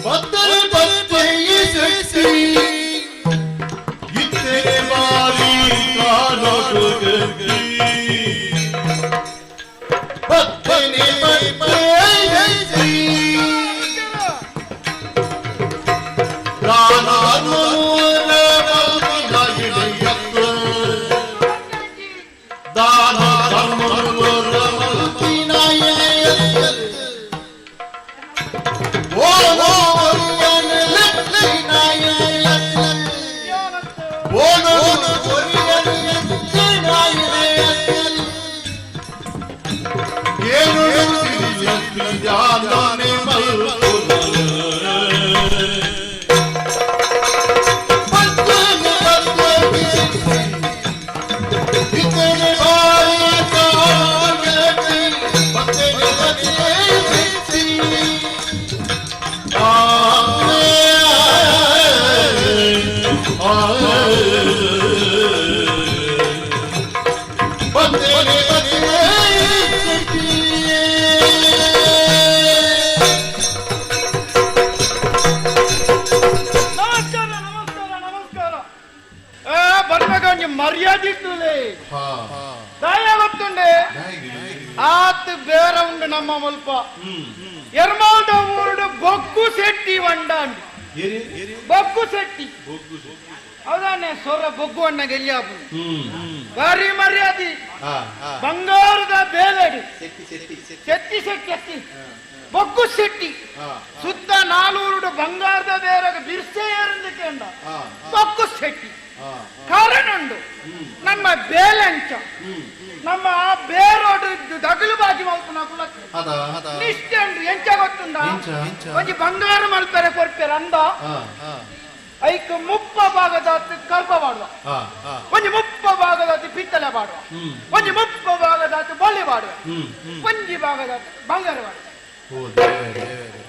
ಬತ್ತನೆ ಬತ್ತೆಯಿ ಶಕ್ತಿ ಇತ್ತನೆ ಬಾರಿ ಕಾಲೊಡು ಗಟ್ಟಿ ಬತ್ತನೆ ಬತ್ತೆಯಿ ದಾನ ಧರ್ಮನು ನಮಸ್ಕಾರ ನಮಸ್ಕಾರ ನಮಸ್ಕಾರ. ಬರ್ಬೇಕು ಮರ್ಯಾದೆ ಇರ್ತದೆ. ದಾಯ ಗೊತ್ತುಂಡೆ ಆತ್ ಬೇರೆ ಉಂಡು ನಮ್ಮ ಮುಲ್ಪ ಎರ್ಮಾಲ್ದ ಊರುಡು ಬೊಗ್ಗು ಶೆಟ್ಟಿ ವಂಡಾಂಡ್ ಬೊಗ್ಗು ಶೆಟ್ಟಿ ಹೌದಾನೆ ಸೊರ ಬೊಗ್ಗು ಅಣ್ಣ ಗೆಲ್ಯಾಪು ಬಾರಿ ಮರ್ಯಾದೆ ಬಂಗಾರದ ಬೇಲೆಡು ಶೆಟ್ಟಿ ಶೆಟ್ಟಿ ಅತ್ತಿ ಬೊಗ್ಗು ಶೆಟ್ಟಿ ಸುತ್ತ ನಾಲೂರುಡು ಬಂಗಾರದ ಬೇರೆಗೆ ಬಿರ್ಸೆ ಏರಂದು ಕೇಂಡ ಬೊಗ್ಗು ಶೆಟ್ಟಿ ಕಾರಣ ಉಂಡು ನಮ್ಮ ಬೇಲಂಚ ನಮ್ಮ ಬೇರೋಡು ದಗಲು ಬಾಜಿ ಮಲ್ಪುನ ನಿಷ್ಠೆ ಉಂಡು ಎಂಚ ಗೊತ್ತುಂಡ ಒಂಜಿ ಬಂಗಾರ ಮಲ್ಪೆರೆ ಕೊರ್ಪೆರೆ ಅಂದ ಐಕ್ ಮುಪ್ಪ ಭಾಗದ ಕಲ್ಪ ಮಾಡುವ ಒಂಜಿ ಮುಪ್ಪ ಭಾಗದ ಪಿತ್ತಲೆ ಪಾಡುವ ಒಂಜಿ ಮುಪ್ಪ ಭಾಗದ ಬಳ್ಳಿ ಪಾಡುವ ಒಂಜಿ ಭಾಗದ ಬಂಗಾರ ಪಾಡುವ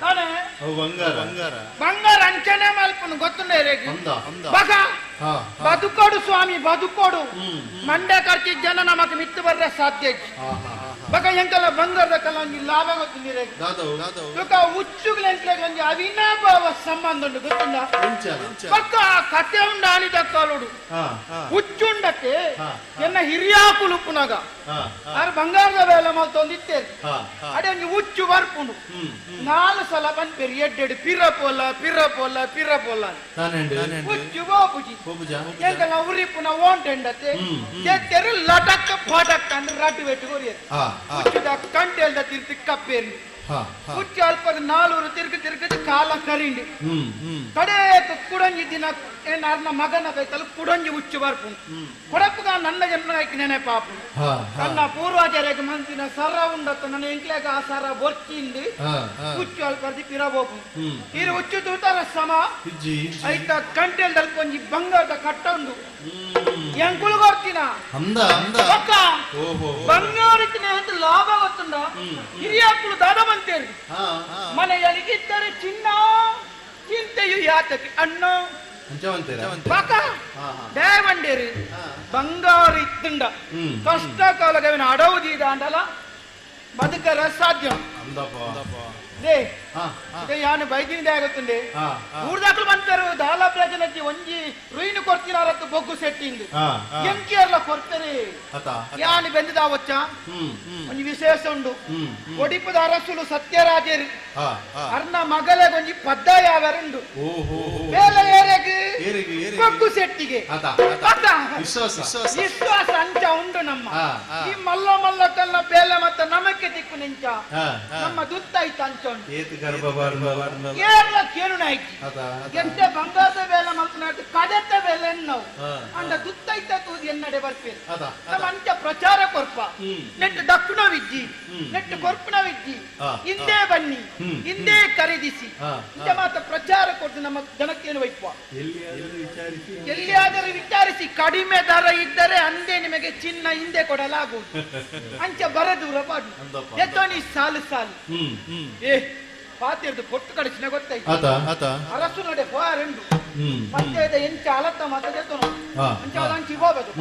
ತಾನೇ ಬಂಗಾರ ಅಂಚನೆ ಮಲ್ಪನು ಗೊತ್ತುಂಡ ಬಗ ಬದುಕೋಡು ಸ್ವಾಮಿ ಬದುಕೋಡು ಮಂಡೆ ಖರ್ಚಿ ಜನ ನಮಕ್ ಮಿತ್ತು ಬರ್ರೆ ಸಾಧ್ಯ ಇಜ್ಜಿ. ಬಗ ಎಂಕಲ ಬಂಗಾರದ ಕಲ ಒಂಜಿ ಲಾಭ ಗೊತ್ತುಂದಿರೆ ಬೊಕ ಉಚ್ಚುಗಳ ಎಂಕ್ಲೆಗ್ ಒಂಜಿ ಅವಿನಾಭಾವ ಸಂಬಂಧ ಉಂಡು ಗೊತ್ತುಂಡ ಬೊಕ್ಕ ಆ ಕತೆ ಉಂಡು ಆನಿದ ಕಾಲೋಡು ಹುಚ್ಚುಂಡಕ್ಕೆ ಎನ್ನ ಹಿರಿಯಾಕುಲು ಉಪ್ಪುನಾಗ ಆರ್ ಬಂಗಾರದ ಬೇಲೆ ಮಲ್ತೊಂದು ಇತ್ತೇರು ಅಡೆ ಒಂಜಿ ಹುಚ್ಚು ಬರ್ಪುಂಡು ನಾಲ್ ಸಲ ಪನ್ಪೇರು ಎಡ್ಡೆಡು ಪಿರ ಪೋಲ ಪಿರ ಪೋಲ ಪಿರ ಪೋಲ ಹುಚ್ಚು ಗೋಪುಜಿ ಎಂಕಲ್ನ ಉರಿಪುನ ಓಂಟೆಂಡತೆ ತೆರು ಲಟಕ್ ಫಟಕ್ ಅಂದ್ರೆ ರಡ್ಡು ಬೆಟ್ಟು ಕೊರಿಯರು ಹುಚ್ಚುದ ಕಂಟೆಲ್ದ ತಿರ್ತಿ ಕಪ್ಪೇರಿ ಹುಚ್ಚು ಅಲ್ಪದ ನಾಲೂರು ತಿರ್ಗ ತಿರ್ಗದ ಕಾಲ ಕರಿಂಡಿ ಕಡೆ ಕುಡಂಜಿ ದಿನ ಏನಾರ್ನ ಮಗನ ಕೈತಲ್ಲ ಕುಡಂಜಿ ಹುಚ್ಚು ಬರ್ಪುಂಡು ಕೊಡಪ್ಪುಗ ನನ್ನ ಜನ್ಮ ನೆನಪಾಪು ನನ್ನ ಪೂರ್ವಜರಿಗೆ ಮಂತಿನ ಸರ ಉಂಡತ್ತ ನನ್ನ ಎಂಕ್ಲೆಗ ಆ ಸರ ಬೊರ್ಚಿಂದು ಹುಚ್ಚು ಅಲ್ಪರ್ದಿ ಪಿರಬೋಪು ಇರು ಹುಚ್ಚು ತೂತರ ಸಮ ಐತ ಕಂಟೆಲ್ ಒಂಜಿ ಬಂಗಾರದ ಕಟ್ಟೊಂದು ಎಂಕುಲು ಕೊಡ್ತೀನ ಪಕ್ಕ ಬಂಗಾರಕ್ಕಿನ ಅಂತ ಲಾಭ ಗೊತ್ತುಂಡ ಹಿರಿಯಾಕುಲು ದಾದ ಬಂತೇರಿ ಮನೆಯಲ್ಲಿದ್ದರೆ ಚಿನ್ನ ಚಿಂತೆಯು ಯಾತಕ್ಕೆ ಅಣ್ಣ ಪಕ್ಕ ದೇವಂಡೇರಿ ಬಂಗಾರ ಇತ್ತುಂಡ ಕಷ್ಟ ಕಾಲಗವಿನ ಅಡವು ದೀದಾಂಡಲ ಬದುಕರ ಸಾಧ್ಯ they ಯಾನು ಬೈದಿನ ಆಗುತ್ತುಂಡೆ ಊರ್ದಾಕಲು ಬಂತಾರೆ ದಾಲ ಪ್ರಜನಕ್ಕೆ ಒಂಜಿ ರುಯಿನ ಕೊಡ್ತೀನಾರತ್ತು ಬೊಗ್ಗು ಸೆಟ್ಟಿಂದು ಎಂಕಿಯರ್ಲ ಕೊಡ್ತಾರೆ ಯಾನು ಬೆಂದಿದಾವಚ್ಚ ಒಂಜಿ ವಿಶೇಷ ಉಂಡು ಒಡಿಪುದ ಅರಸುಲು ಸತ್ಯರಾಜರು ಅರ್ನ ಮಗಲ ಒಂಜಿ ಪದ್ದ ಯಾವರುಂಡು ಬೇಲೆ ಏರೆಗ್ ಬೊಗ್ಗು ಸೆಟ್ಟಿಗೆ ಪಕ್ಕ. ವಿಶ್ವಾಸ ಅಂಚ ಉಂಡು ನಮ್ಮ ಈ ಮಲ್ಲ ಮಲ್ಲ ಕಲ್ಲ ಬೇಲೆ ಮತ್ತೆ ನಮಕ್ಕೆ ದಿಕ್ಕು ನಿಂಚ ನಮ್ಮ ದುತ್ತಾಯ್ತು ಅಂಚ ಉಂಡು ಏರ್ಲ ಕೇಳು ನಾಯ್ಕಿ ಎಂತ ಬಂಗಾರದ ಬೇಲೆ ಮಲ್ಪನಾಟ ಕಡೆತ ಬೇಲೆ ನಾವು ಅಂಡ ದುತ್ತೈತ ತೂದು ಎನ್ನಡೆ ಬರ್ಪೇರು ನಮ್ಮ ಅಂಚ ಪ್ರಚಾರ ಕೊರ್ಪ ನೆಟ್ಟು ದಕ್ಕುಣ ವಿಜ್ಜಿ ನೆಟ್ಟು ಕೊರ್ಪುಣ ವಿಜ್ಜಿ ಹಿಂದೆ ಬನ್ನಿ ಹಿಂದೆ ಖರೀದಿಸಿ ಇಂಚ ಮಾತ್ರ ಪ್ರಚಾರ ಕೊಟ್ಟು ನಮ್ಮ ಜನಕ್ಕೇನು ವೈಪ್ಪ ಎಲ್ಲಿಯಾದರೂ ವಿಚಾರಿಸಿ ಕಡಿಮೆ ದರ ಇದ್ದರೆ ಅಂದೇ ನಿಮಗೆ ಚಿನ್ನ ಹಿಂದೆ ಕೊಡಲಾಗುವುದು ಅಂಚ ಬರದೂರ ಪಾಡು ಎತ್ತೋನಿ ಸಾಲು ಸಾಲು ಏ ಪಾತಿರ್ದು ಪೊಟ್ಟು ಕಡಿಸಿನ ಗೊತ್ತಾಯ್ತು ಅರಸು ನಡೆ ಹೋರೆಂಡು ಮತ್ತೆ ಎಂಚ ಅಲತ್ತ ಮಾತ ಎತ್ತೋನು ಅಂಚ ಅಂಚಿ ಹೋಗಬೇಕು.